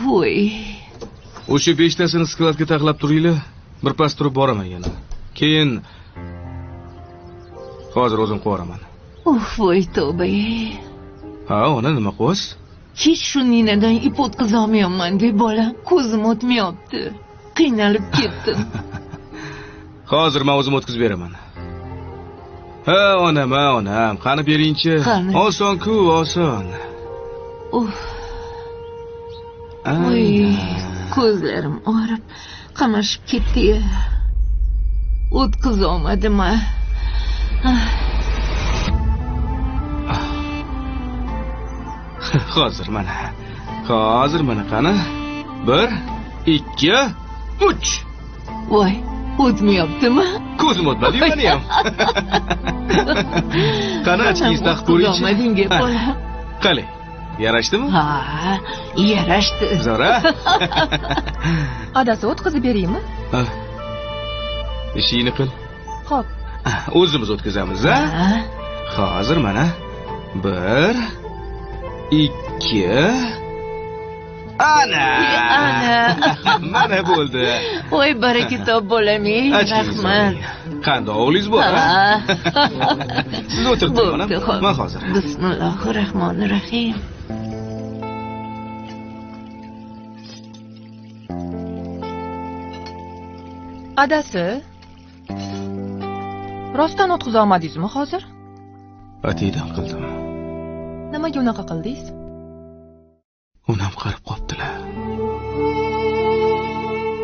Voy. O'sha 5 tasini skladga taxlab turinglar. Bir pas turib boraman yana. Keyin hozir o'zim qo'yaraman. Voy tavba. Ha, ona nima qo'yasiz? Hech shu ninadan ip o'tkazolmayapman deb bolam, ko'zim o'tmayapti. Qiynalib ketdim. Hozir men o'zim o'tkazib beraman. Ha, onam, onam, qani beringchi. Oson-ku, oson. Voy, ko'zlarim og'rib, qamashib ketdi. O'tkazolmadim. Hozir mana. Hozir mana qani. 1 2 3. Voy, o'tmayaptimi? Ko'zim o'tmadi, meni ham. Qani ochkingizni taqib ko'ringchi. O'tmadingga bola. Qali, yarashdimi? Ha, yarashdi. Zora. Adasi o'tkazib beraymi? Ha. Ishingni qil. Xo'p. O'zimiz o'tkazamiz, a? Hozir mana. 1 2 ana. Ana. Mana bo'ldi. Voy, baraka top bolam, rahmat. Qanday o'g'lingiz bor, ha? Siz o'tirib turing, onam. Men hozir. Bismillahirrohmanirrohim. Adasi, rostdan o'tkaza olmadingizmi hozir? Atiydan qildim. Nimaga unaqa qildingiz? Onam qarib qopdilar.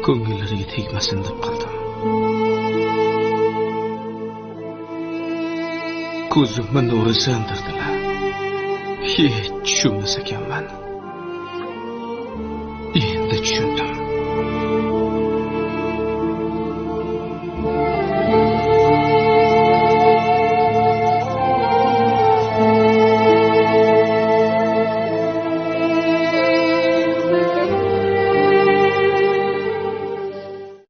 Ko'ngillariga tegmasin deb qildim. Ko'zimni nuri sandirdilar. Hech tushunmas ekanman.